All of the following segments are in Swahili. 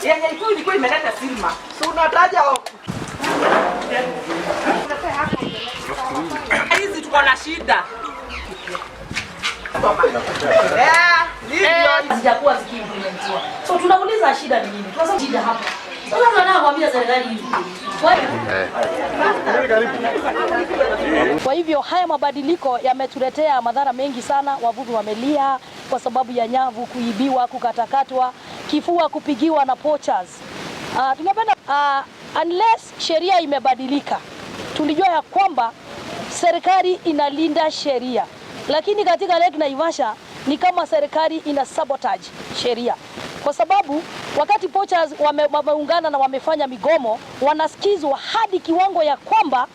Yenye tu ilikuwa imeleta silma. Si unataja. Hizi tuko na shida. Eh, ndivyo. Zijakuwa zikiimplementiwa. So tunauliza shida ni nini? Tunasema shida hapa. Sasa tunataka kuambia serikali hivi. Kwa hivyo haya mabadiliko yametuletea madhara mengi sana. Wavuvi wamelia kwa sababu ya nyavu kuibiwa, kukatakatwa, kifua kupigiwa na poachers. Tungependa unless sheria imebadilika, tulijua ya kwamba serikali inalinda sheria, lakini katika Lake Naivasha ni kama serikali ina sabotage sheria, kwa sababu wakati poachers wameungana na wamefanya migomo, wanasikizwa hadi kiwango ya kwamba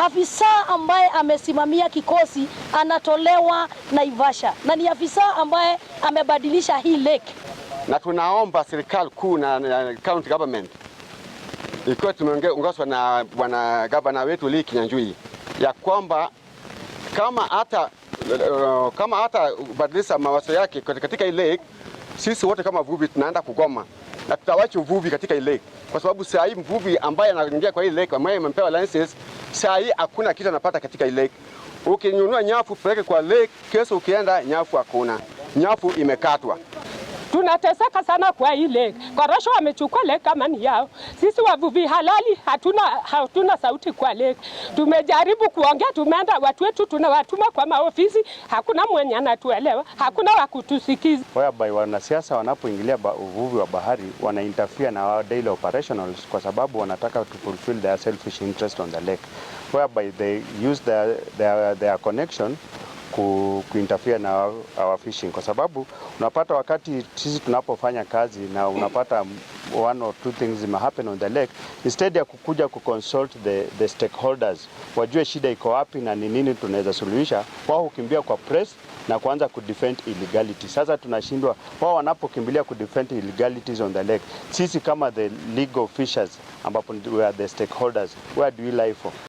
afisa ambaye amesimamia kikosi anatolewa Naivasha, na ni afisa ambaye amebadilisha hii lake. Na tunaomba serikali kuu na county government, ikiwa tumeongozwa na bwana gavana wetu Lee Kinyanjui, ya kwamba kama hata badilisha mawazo yake katika hii lake, sisi wote kama wavuvi tunaenda kugoma na tutawacha uvuvi katika hii lake, kwa sababu saa hii mvuvi ambaye anaingia kwa hii lake, ambaye amepewa license, saa hii hakuna kitu anapata katika hii lake. Ukinunua nyavu peleke kwa lake, kesho ukienda nyavu hakuna, nyavu imekatwa. Tunateseka sana kwa hii lake. Korosho wamechukua lake kama ni yao. Sisi wavuvi halali hatuna sauti kwa lake. Tumejaribu kuongea, tumeenda watu wetu tunawatuma kwa maofisi, hakuna mwenye anatuelewa, hakuna wa kutusikiza. Whereby wanasiasa wanapoingilia uvuvi wa bahari, wana interfere na our daily operationals kwa sababu wanataka to fulfill their selfish interest on the lake, whereby they use their connection ku interfere na our fishing, kwa sababu unapata wakati sisi tunapofanya kazi na unapata one or two things zime happen on the lake, instead ya kukuja kuconsult the stakeholders wajue shida iko wapi na ni nini tunaweza suluhisha, wao hukimbia kwa press na kuanza kudefend illegality. Sasa tunashindwa, wao wanapokimbilia kudefend illegalities on the lake, sisi kama the legal fishers, ambapo we are the stakeholders, where do we lie for?